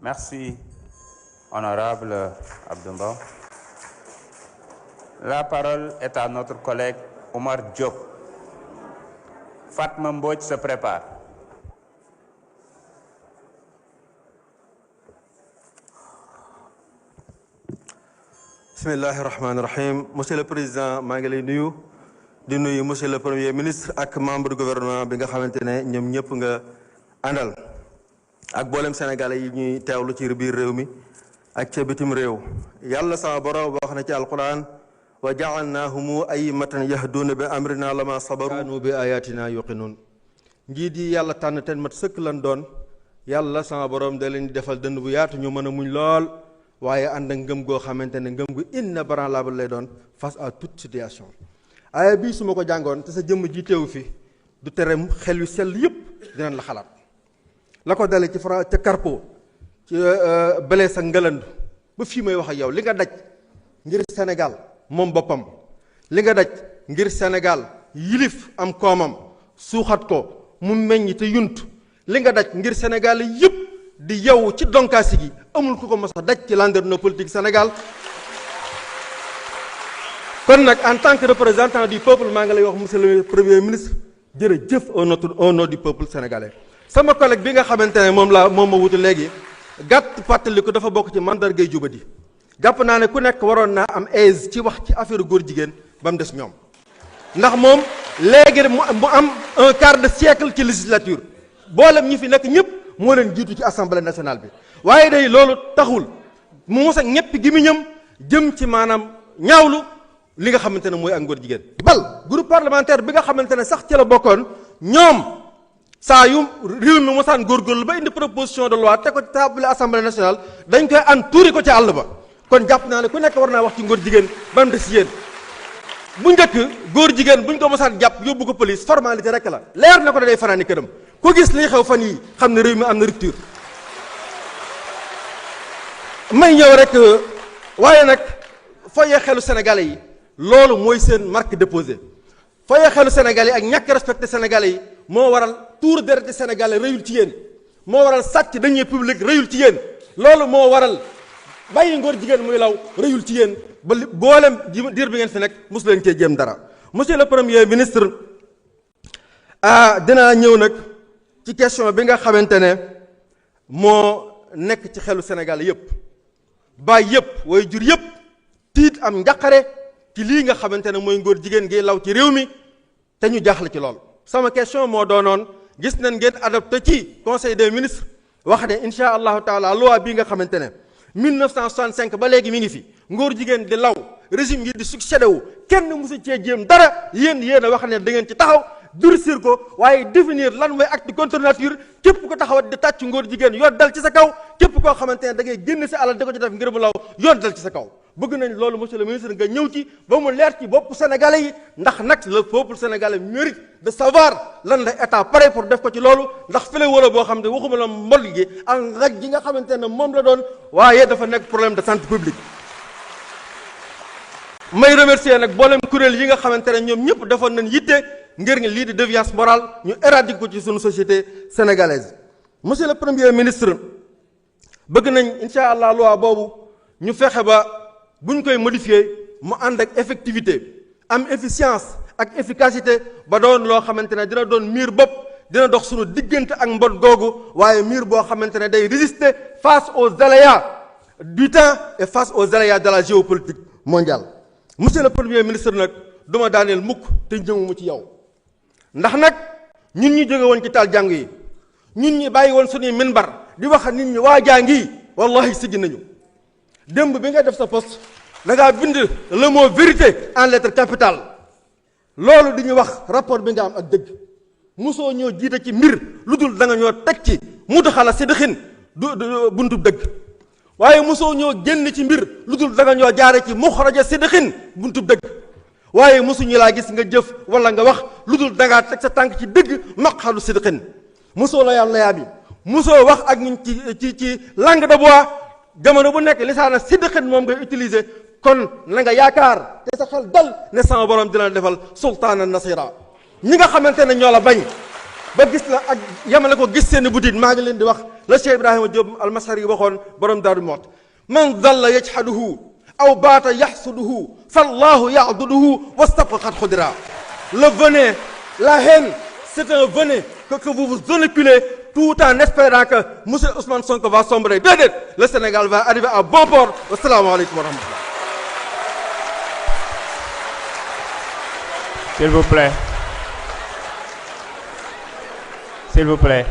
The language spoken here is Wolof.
Merci, honorable Abdou Mbow. La parole est à notre collègue Omar Diop. Fatma Mbodj se prépare. Bismillahi rahmani rahim. Monsieur le Président, maa ngi lay nuyu di nuyu monsieur le Premier ministre ak membre du gouvernement bi nga xamante ne ñoom ñëpp nga àndal ak boolem Sénégalais yi ñuy teewlu ci biir réew mi ak ca bitim réew. Yàlla sama borom wax na ci alquran wa ja'alnaahum a'immatan yahduuna bi amrina lama sabaru kaanu bi ayatina yuqinuun. njiit yi yàlla tànn ten mat sëkk lan doon yàlla sama borom da leen di defal dënd bu yaatu ñu mën a muñ lool waaye ànd ak ngëm goo xamante ne ngëm gu inébranlable lay doon face à toute situation. aaya bii su ma ko jàngoon te sa jëmm ji teewu fi du tere xel yu sell yëpp dinañ la xalaat la ko dale ci fra ca Carpo ci Blaise ak Ngalandu ba fii may wax ak yow li nga daj ngir Sénégal moom boppam li nga daj ngir Sénégal yilif am koomam suuxat ko mu meññ te yunt li nga daj ngir Sénégal yëpp di yow ci donkaasi gi amul ku ko mos a daj ci landerneau politique Sénégal. kon nag en tant que représentant du peuple maa ngi lay wax monsieur le premier ministre jërëjëf au nom du peuple sénégalais. sama collègue bi nga xamante ne moom ma wutu léegi gàtt fàttaliku dafa bokk ci mandargay jubadi jàpp naa ne ku nekk waroon naa am aise ci wax ci affaire góor jigéen ba mu des ñoom ndax moom léegi mu am un quart de siècle ci législature boolem ñi fi nekk ñëpp moo leen jiitu ci assemblée nationale bi waaye day loolu taxul mu mos a ñepp gi mu ñëm jëm ci maanaam ñaawlu li nga xamante ne mooy ak ngóor jigéen. bal groupe parlementaire bi nga xamante ne sax ci la bokkoon ñoom saa yu réew mi mosaan góorgóorlu ba indi proposition de loi te ko ci table assemblée nationale dañ koy an tuuri ko ci àll ba kon jàpp naa ne ku nekk war naa wax ci ngóor jigéen ba mu des yéen. bu njëkk góor jigéen buñ ko mosaan jàpp yóbbu ko police formalité rek la leer na ko da day fanaani këram ku gis liy xew fan yi xam ne réew mi am na rupture. may ñëw rek waaye nag foyee xelu sénégalais yi loolu mooy seen marque déposée foyee xelu sénégalais yi ak ñàkk respecté sénégalais yi moo waral tuur deret sénégalais rëyul ci yéen moo waral sàcc deniers publics rëyul ci yéen loolu moo waral bàyyi ngóor jigéen muy law rëyul ci yéen ba boolem diir bi ngeen fi nekk mosu leen cee jéem dara. monsieur le premier ministre dinaa ñëw nag ci question bi nga xamante ne moo nekk ci xelu sénégalais yépp baay yëpp way jur yëpp tiit am njaqare ci lii nga xamante ne mooy ngóor jigéen gi law ci réew mi te ñu jaaxle ci lool. sama question moo doonoon gis nañ ngeen adopté ci conseil des ministres wax ne incha allahu taala loi bii nga xamante ne 1965 ba léegi mi ngi fi ngóor jigéen di law régime yi di succédé wu kenn mosu cee jéem dara yéen a wax ne da ngeen ci taxaw durcir ko waaye définir lan mooy acte contre nature képp ko taxawat di tàcc ngóor jigéen yoon dal ci sa kaw képp koo xamante ne da ngay génn si alal di ko ci def ngir mu law yoon dal ci sa kaw. bëgg nañ loolu monsieur le ministre nga ñëw ci ba mu leer ci bopp sénégalais yi ndax nag le peuple sénégalais mérite de savoir lan la état pare pour def ko ci loolu ndax fële wala boo xam ne waxuma la mbol gi ak ngaj gi nga xamante ne moom la doon waaye dafa nekk problème de santé publique. may remercier nag boolem kuréel yi nga xamante ne ñoom ñëpp defoon nañ yitte ngir ngi lii di déviance morale ñu éradiquer ko ci suñu société sénégalaise. monsieur le premier ministre bëgg nañ incha allah loi boobu ñu fexe ba buñ koy modifier mu ànd ak effectivité am efficience ak efficacité ba doon loo xamante ne dina doon miir bopp dina dox suñu diggante ak mbon googu waaye miir boo xamante ne day résister face aux aléas du temps et face aux aléas de la géopolitique mondiale. monsieur le premier ministre nag duma daaneel mukk te ñëwuma ci yow ndax nag ñun ñi jóge woon ci taal jàng yi ñun ñi bàyyi woon suñuy minbar di wax nit ñi waa jàngi wallahi siggi nañu démb bi nga def sa poste da ngaa bind le mot vérité en lettre capitale loolu di ñu wax rapport bi nga am ak dëgg mosoo ñoo jiite ci mbir lu dul da nga ñoo teg ci mu daxala sidixin du buntu dëgg waaye mosoo ñoo génn ci mbir lu dul da nga ñoo jaare ci muxraja sidixin buntu dëgg waaye mosuñu laa gis nga jëf wala nga wax lu dul da ngaa teg sa tànk ci dëgg maqxalu sidixin mosoo la yàlla yaa bi mosoo wax ak ñun ci langue de bois jamono bu nekk lisaana sidixin moom ngay utiliser kon na nga yaakaar te sa xel dal ne sama borom dina defal sultaana nasira ñi nga xamante ne ñoo la bañ ba gis la ak yamale ko gis seen butit maa ngi leen di wax la Cheikh Ibrahima Diop almasari yi waxoon borom Daaru Muxti man dalla yajhaduhu aw baata yaxsuduhu fallahu ya'duduhu wastabqa xudira. Le venin, la haine, c'est un venin que vous vous inoculez tout en espérant que M. Ousmane Sonko va sombrer. Déedéet, le Sénégal va arriver à bon port. Assalamu alaikum wa rahmatullah. S'il vous plaît. S'il vous plaît.